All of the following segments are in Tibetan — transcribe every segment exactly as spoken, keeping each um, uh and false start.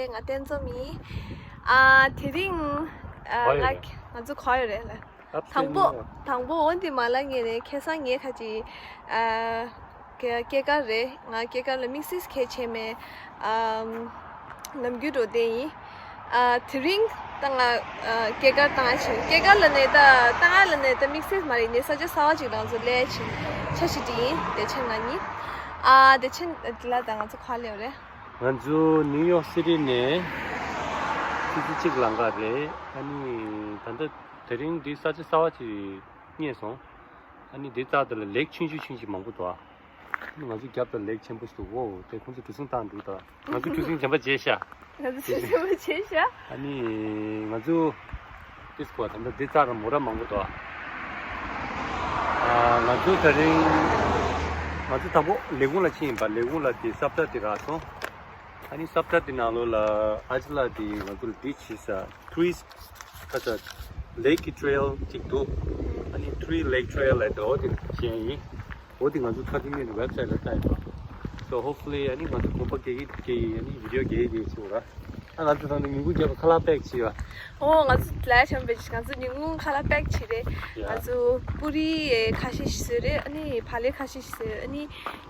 ང་བསྟན་འཛོམས་ཡིན། ཨ་དེ་རིང་ཨ་ག་ཡོད་ང་རེད། ང་ཚོ་ག་ཡོད་རེད་ལ། དང་པོ། དང་པོ་འོན་ཏེ་མ་ལ་ངེས་ནས་ཁ་སང་ངས་ཁ་ཅིག་ཨ་སྐྱེས་སྐྱེས་སྐར་རེད། ང་སྐྱེས་སྐར་ལ་དམིགས་བསལ་གལ་ཆེ་མེད། ཨ་ནམ་རྒྱུན་འགྲོ་བསྡད་ཡིན། ཨ་དེ་རིང་ད་ང་ཨ་སྐྱེས་སྐར་བཏང་ཡ་ཆེ། སྐྱེས་སྐར་ལ་ནས་ད་བཏང་ཡ་ལ་ནས་ད་དམིགས་བསལ་མ་རེད། ནས་ས་ཆ་གསར་པ་ཅིག་ལ་ང་ཚོ་སླེབས་ཡ་ཆེ། འཆར་གཞི་འདི་ཡིན། བདེ་ཆེན་ང་གཉིས། ཨ་བདེ་ཆེན་འདི་ལ་ད་ང་ཚོ་ག་པར་སླེབས་རེད། ང་ཚོ་ནིའུ་ཡོག་སི་ཊི་ནས་ཆུ་ཚོད་གཅིག་ལམ་ཁ་རེད། ཨ་ནི་ད་ལྟ་དེ་རིང་འདི་ས་ཆ་གསར་པ་ཅིག་རྙེད་སོང་། ཨ་ནི་འདི་རྩ་དེ་ལ་ལེག་ཆུང་ཆུང་ཆུང་ཆུང་མང་པོ་འདུག་ཨ་ནི་ང་ཚོ་རྒྱབ་ལ་ལེག་ཆེན་པོ་ཞིག་འདུག་འོ་དེ་ཁོང་ཚོ་གྲུ་གཟིངས་བཏང་འདུག་ད་ང་ཚོ་གྲུ་གཟིངས་གཞན་པ་བརྗེས་ཤག་ང་ཚོ་གྲུ་གཟིངས་གཞན་པ་བརྗེས་ཤག་ཨ་ནི་ང་ཚོ་ཏིས་ཀོ་ད་ལྟ་འདི་རྩ་ར་མོ་ར་མང་པོ་འདུག་ཨ་ང་ཚོ་དེ་རིང་ང་ཚོ་དང་པོ་ལས་ཁུངས་ལ་ཕྱིན་ཡིན་པ། ལས་ཁུངས་ལ་དེ་སབ་ཏར་དེ་རག་སོང་། ཨ་ནི་སབ་ཏར་དེ་ནང་ལོགས་ལ་ཨ་ཅི་ལ་དེ་ང་ཚོ་ལ་འདི་བྱས་ས་ཐི་རི་ཁ་ས་ལེག་གི་ཊེལ་ཅིག་འདུག་ཨ་ནི་ཐི་རི་ལེག་ཊེལ་ལ་འདྲ་བོ་དེ་བྱས་ཡིན། འོ་དེ་ང་ཚོ་ཐ་ཐི་མེད་ཝེབ་སའིཊ་ལ་བལྟས་ཡོད། So hopefully ཨ་ནི་ང་ཚོ་གོམ་པ་རྒྱག་གི་རྒྱག་གི་ཨ་ནི་བི་ཌི་ཡོ་རྒྱག་གི་རྒྱག་གི་བྱེད་འོ་ར། ཨ་ང་ཚོ་ད་ནི་ཉིན་གུང་རྒྱབ་ཁ་ལག་པེག་བྱས་ཡོད། ཨོ་ང་ཚོ་ལ་ཆམ་པེ་ང་ཚོ་ཉིན་གུང་ཁ་ལག་པེག་བྱས་རེད། ང་ཚོ་པུ་རི་ཁ་ཤས་ཤིག་བཟོས་རེད། ཨ་ནི་བག་ལེབ་ཁ་ཤས་ཤིག་བཟོས། ཨ་ནི་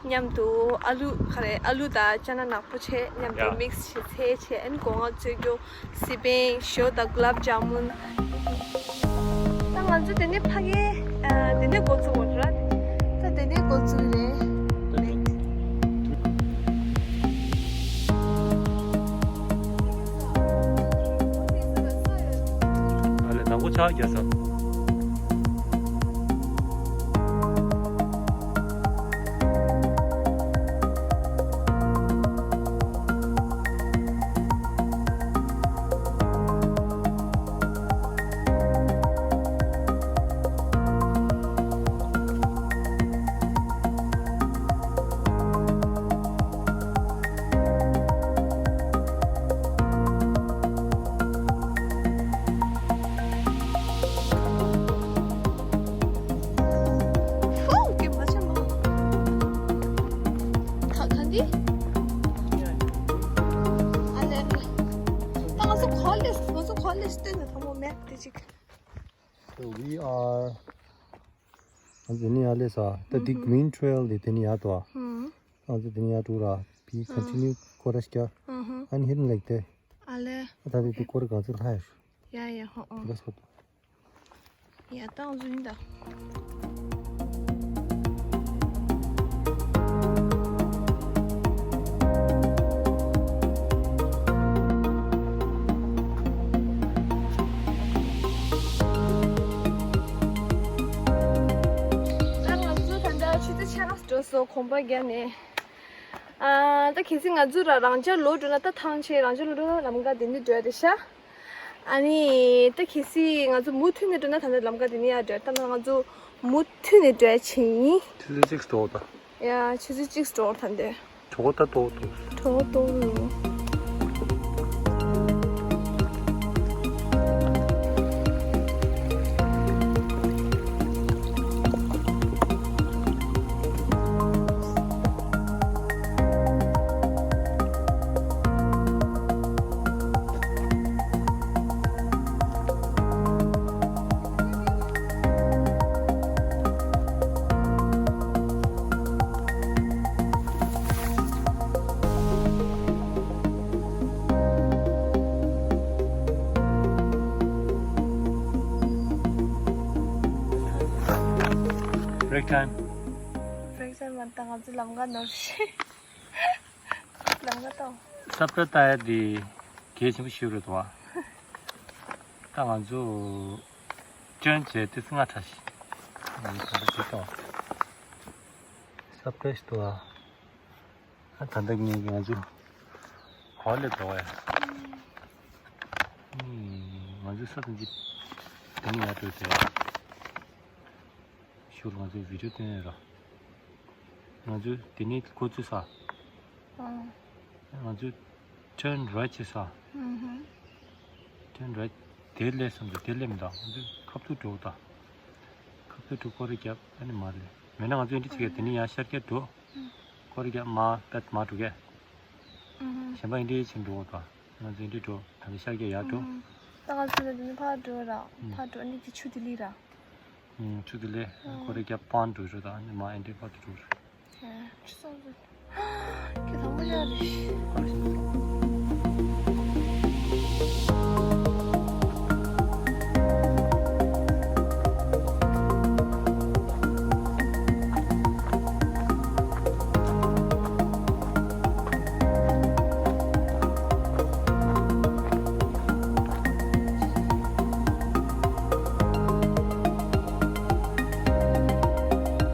མཉམ་དུ་ཨ་ལུ་ག་རེ་ཨ་ལུ་དང་ཅ་ན་ནག་པོ་བྱས་མཉམ་དུ་མིག་སི་བྱས་ཚལ་བྱས། ཨ་ནི་སྒོ་ང་རྩོད་རྒྱུ། སི་པན། ཞོ་དང་གུ་ལབ་ཇ་མུན། ད་ང་ཚོ་དེ་ནས་ཕ་གི་ཨ་དེ་ནས་འགོ་བཙུགས་འོང་ར། ད་དེ་ནས་འགོ་བཙུགས་རེད། ཨ་ལས་དང་པོ་ཕྱག་རྒྱག་ས། ཧུ། ཀེ་མ་ཆེ་མ། ཁ་ཁ་འདི། ཨ་ལེ་ཨ་ལེ། ད་ང་ཚོ་ཁོ་ལེ་ང་ཚོ་ཁོ་ལེ་སྟོན་ན་ཐ་མོ་མེད་དེ་ཅིག So we are ང་ཚོ་ནི་ཨ་ལེ་ས། ད་འདི་green trail འདི་དེ་ནི་ཡར་དོ། ང་ཚོ་དེ་ནི་ཡར་འགྲོ་ར། We continue སྐོར་ར་སྐྱ། ཨ་ནི་ཧེ་རན་ལེག་དེ། ཨ་ལེ། ད་དེ་དེ་སྐོར་ག་ཚོད་ལྷག་ཡོད། ཡ་ཡ་ཧོ་ཨོ། འདི་ག་སོ། ཡ་ཏང་ཟུན་ད། ད་ང་ཚོ་ད་ལྟ་ཆུ་ཚོད་ཕྱེད་ཀ་འགྲོ་སོང་གོམ་པ་བརྒྱབ་ནས། ཨ་ད་གལ་སྲིད་ང་ཚོ་ར་རང་ཅག་ལོག་འགྲོ་ན་ད་ཐང་ཆད། རང་ཅག་ལོག་འགྲོ་ན་ལམ་ཁ་དེ་ནས་འགྲོ་ཡ་རེད་ཤག་ཨ་ནི་ད་གལ་སྲིད་ང་ཚོ་མུ་མཐུད་ནས་འགྲོ་ན་ད་ནི་ལམ་ཁ་དེ་ནས་ཡར་འགྲོ་ཡ། ད་ནི་ང་ཚོ་མུ་མཐུད་ནས་འགྲོ་ཡ་བྱེད་ཡིན། ཆུ་ཚོད་གཅིག་འགྲོ་ད། ཡ་ཆུ་ཚོད་གཅིག་འགྲོ་ད་འདི། གྲོད་ཁོག་ད་ལྟོགས་འདུག་གྲོད་ཁོག་ལྟོགས་འདུག Break time. Break time མ་ད་ང་ཚོ་ལམ་ཁ་ནོར་ཤི། ལམ་ཁ་ཏོ། སབ་ཏར་ལྟ་ཡ་དེ་གལ་ཆེན་པོ་ཞིག་རེད་དོ། ད་ང་ཚོ་ཅོན་བྱས་ཏེ་སྔ་དྲགས་ཤིག་ང་ཚོ་ད་ལྟ་དེ་ཏོ། སབ་ཏར་ཞིག་ཏོ། ཨ་ད་ལྟ་ངས་ང་ཚོ་ག་པར་སླེབས་འགྲོ་བ་ཡ། ང་ཚོ་ས་དང་ཅི་དེ་ནས་ཡར་འགྲོ་དེ། ཞོར་ང་ཚོས་བི་ཌིའོ་སྟོན་ཡོད་ར། ང་ཚོས་དེ་ནས་འགོ་བཙུགས་ས། ཨང་། ང་ཚོས་turn right བྱེད་ས། ཨུ་ཧུ། Turn right དེ་སླེབས་སམ་དུ་དེ་སླེབས་མི་འདུག་ང་ཚོས་ཁ་ཐུག་འགྲོ་ད། ཁ་ཐུག་འགྲོ་སྐོར་ར་རྒྱབ་ཨ་ནི་མར་སླེབས། མེད་ན་ང་ཚོས་འདི་བྱེད་ག་དེ་ནས་ཡར་ཤར་རྒྱབ་འགྲོ། སྐོར་ར་རྒྱབ་མར་པད་མར་འགྲོ་གས། ཨུ་ཧུ། གཞན་པ་འདི་བྱེད་འགྲོ་ད། ང་ཚོ་འདི་འགྲོ། ད་ནི་ཤར་རྒྱག་ཡར་འགྲོ། ད་ང་ཚོ་འདི་ནི་ཕར་འགྲོ་ར། ཕར་འགྲོ། ཨ་ནི་དེ་ཆུ་དེ་ལི་ར། ཆུ་དེ་ལི་ཁོ་རེ་རྒྱབ་པང་འགྲོ་ར། ད་ཨ་ནི་མ་ཨེ་འདྲེ་ཕར་དུ་འགྲོ་ར། ཆུ་སོང་ཚོ། ཁྱེད་དང་པོ་ཡ་རེད།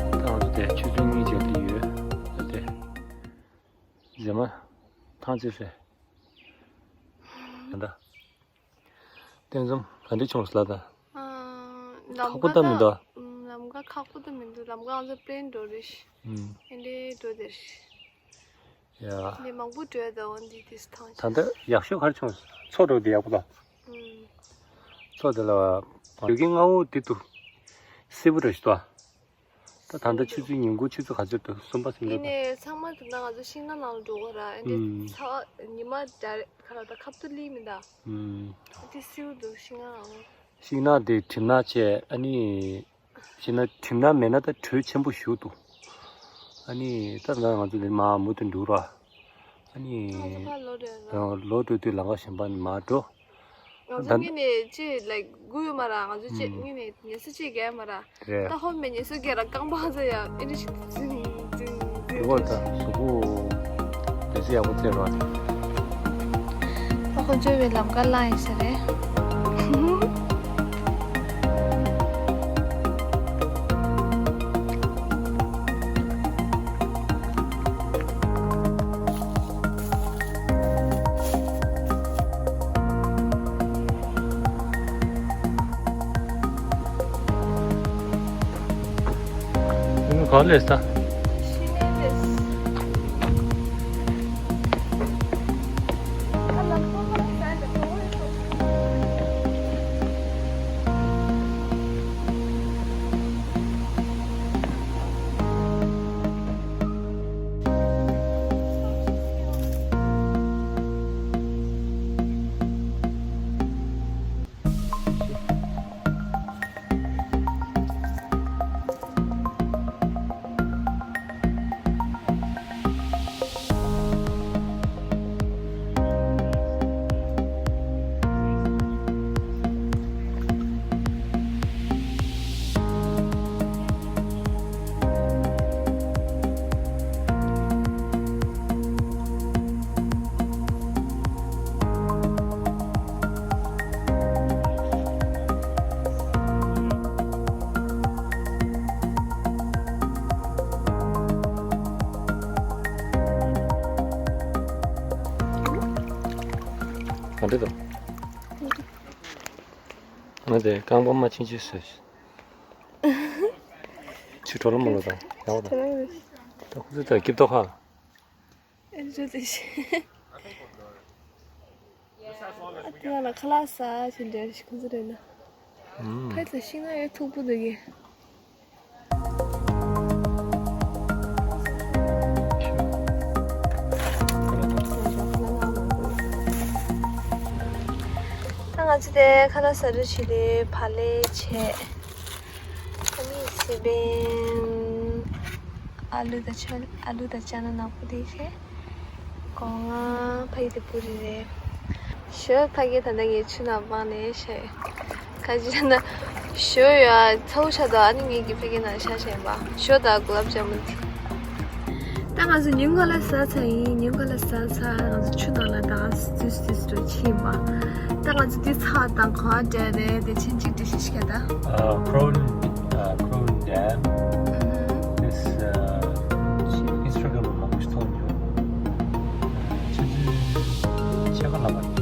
ད་ང་ཚོ་དེ་ཆུ་ཚོད་གཉིས་བྱས་ཏེ་ཡོད། ད་དེ་རྗེས་མ་ཐང་ཆད་ཟེར། ད་ལྟ་རྟེན་འཛོམས་ག་འདྲ་བྱུང་ཟེར་ལ་ད། ཁག་པོ་ད་མི་འདུག་ལམ་ཁ་ཁག་པོ་ད་མི་འདུག་ལམ་ཁ་ང་ཚོ་པླེན་འགྲོ་རེད། ཨེ་འདྲའི་འགྲོ་དེ་རེད། ཡ། ནས་མང་པོ་བྲོས་ད་འོན་ཏེ་དེ་ཐང་ཆད། ད་ལྟ་ཡག་ཤོས་ག་རེ་བྱུང་། མཚོ་འགྲོ་དེ་ཡག་པོ་ད། མཚོ་དེ་ལ་ཡོད་ཀྱི་མངའ་འོག་དེ་དུ་སེར་པོ་འདྲ་ཞིག་འདུག་ད་ད་ལྟ་ཆུ་ཚོད་ཉིན་གུང་ཆུ་ཚོད་ག་ཚོད་འདུག་གསུམ་པ་གསུམ་པ། ཡིན་ནས་ཚང་མ་དེ་ན་ང་ཚོ་ཤིང་ནགས་ནང་ལ་འགྲོ་དགོས་ར། ཨེ་འདྲའི་ཚ་བ་ཉི་མ་འདྲ་ཁ་ལ་ད་ཁབ་ཏུ་ལི་མི་འདའ། དེ་སེར་པོ་འདུག་ཤིང་ནགས་ནང་། ཤིང་ནགས་དེ་གྲིབ་ནག་བྱས། ཨ་ནི་ཤིང་ནགས་གྲིབ་ནག་མེད་ན་ད་དྲོད་ཆེན་པོ་ཞིག་འདུག་ཨ་ནི་ད་ང་ང་ཚོ་འདི་མ་མུ་མཐུད་འགྲོ་ར། ཨ་ནི་ང་ཚོ་ཕར་ལོག་འགྲོ་ཡ་ལ། ལོག་འགྲོ་དུས་ལམ་ཁ་གཞན་པ་ནས་མར་འགྲོ། ང་ཚོ་ད་སྔོན་ནས་ཅི་ལའིག་དགུ་ཡོད་མ་ར། ང་ཚོ་ཅི་ཨུམ། སྔོན་ནས་ཉལ་ས་ཅི་རྒྱག་ཡ་མ་ར། རེད། ད་ཧོབ་མེད་ཉལ་ས་རྒྱག་ར་རྐང་པ་ཚ་ཡ་ཨེ་འདྲ་ཞིག་ཛིང་ཛིང་ཛིང་དེ་བར་ད་གཟུགས་པོ་དེ་ཚོ་ཡག་པོ་བཙལ་རོགས། ད་ཁོ་ཚོའི་བའི་ལམ་ཁ་བླངས་ཡིན་ས་རེད། ག་ལས་ས། ག་འདྲ་འདུག་ང་དེ་རྐང་པ་མ་ཕྱིན་ཆུ་ཟོས། ཆུ་གྲོ་ལོ་མོ་ལོ་དང་ཡག་པོ་དང་། ད་ཁོ་ཚོ་ད་སྐྱིབས་ཏོ་ཁ། ཨེ་འཇོ་དེ་ཤེས། ཨ་ཏི་ང་ལ་ཁ་ལག་ཟ་ཞེས་འདྲ་ཞིག་ཁོ་ཚོ་རེད་ན། ཕ་ཚ་ཤིང་ན་ཡོད་ཐུག་པོ་འདུག་གི། ད་ང་ཚོ་དེ་ཁ་ལག་ཟ་རུ་ཕྱིན་ཏེ་བག་ལེབ་བྱས། ཨ་ནི་སི་པན། ཨ་ལུ་དང་ཆ་ཨ་ལུ་དང་ཅ་ན་ནག་པོ་དེ་བྱས། སྒོ་ང་ཕ་ཡི་དེ་པུ་རི་རེད། ཞོ་ཕ་གི་ད་ལྟ་ངའི་ཆུ་ནང་སྦངས་ནས་བྱས། ཁ་ཅིག་ན་ཞོ་ཡ་ཚ་བོ་ཆགས་འདུག་ཨ་ནི་ངེད་ཀྱི་ཕ་གི་ནང་ཤ་བྱས་པ་ཞོ་དང་གུ་ལབ་ཇ་མུན་དེ། ད་ང་ཚོ་ཉིན་གང་ལ་ཟ་ཚར་ཡིན། ཉིན་གང་ལ་ཟ་ཚར་ང་ཚོ་ཆུ་ནང་ལ་ད་ཟུས་ཟུས་འགྲོ་ཕྱིན་པ། ད་ང་ཚོ་འདི་ཚགས་དང་གང་འདྲ་རེད་དེ་ཕྱིན་ཅིག་འདྲི་ཤེས་ཤེས་ད། Uh, Croton, uh, Croton Dam. This, uh, Instagram ལ་མང་པོ་ཞིག་མཐོང་མྱོང་། ཆུ་ཚོད་ཕྱེད་ཀ་ལྷག་པ་རེད།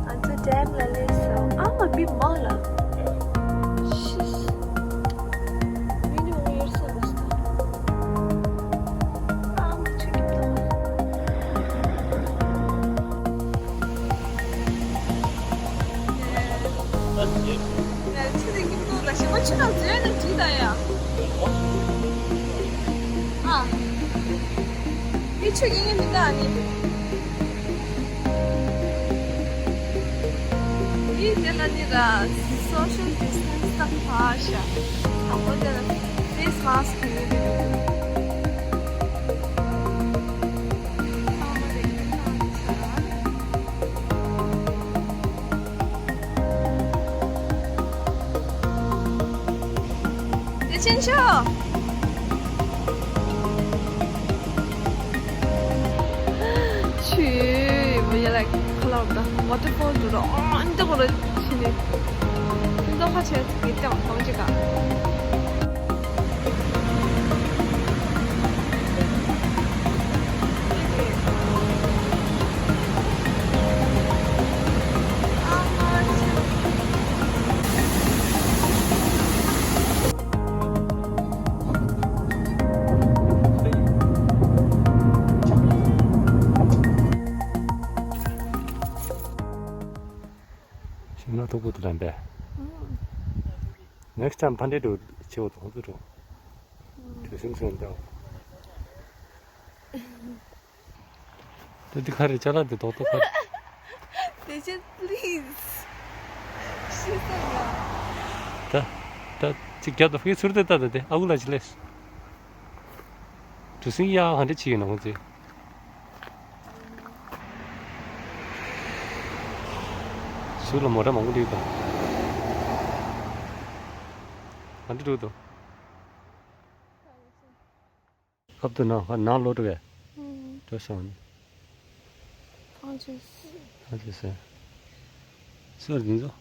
ང་ཚོ་ཌེམ་ལ་སླེབས་སོང་། ཨ་མ་མི་མང་ལ། ཆུ་ཡིན་ཡིན་མི་འདུག་ཨ་ནི། ཡིན་དེ་ལ་ནི་ར་སོ་ཤལ་ཌི་སི་ཊན་སི་ད་ཕར་ཤ། དང་པོ་དེ་ལ་ཕེ་སི་མཱ་སི་ཀི་གོན་ཡོད་དེ། དེ་ཕྱིན་ཆོག་ཆུ་མ་ཡ་ལ་ཁ་ལག་ད་ཝ་ཊར་ཕོལ་འདུག་ར། ཨ་འདི་གོ་ར་ཕྱིན་ནས་འདི་ཁ་ཆེ་གི་ཏང་ཐང་ཅི་ག་ཤིང་ནགས་མཐུག་པོ་དེ་ལ་འབད། Next time ཕ་འདྲེ་འགྲོ་ཆེ་བོ་དང་ཚུར་འགྲོ། དུས་སེམས་སེམས་དང་། ད་འདི་ག་རེ་ཅ་ལག་འདི་རྡོག་རྡོག་ག་རེ། དེ་ཅན་པི་ལི་སི། ཤི་ས་ཡ། ད་ད་ཅིག་རྒྱབ་ཏུ་ཕ་གི་ཚུར་དེ་ལྟ་ད་དེ་ཨ་ཁུ་ལ་ཅི་ལས། གྲུ་གཟིངས་གཡག་ག་འདྲ་བྱེད་ཡོད་ན་ཁོང་ཚོས། ཟུར་ལ་མོ་ཊ་མང་པོ་འགྲིག་དང་། ག་འདྲ་འགྲོ་དང་། ཁབ་ཏུ་ནང་ཁ་ནང་ལོག་འགྲོ་བས། ཨུམ། འགྲོ་སོང་ནི། ཐང་ཆད། ཐང་ཆད་ཟེར། སོར་འདི་ཚོ།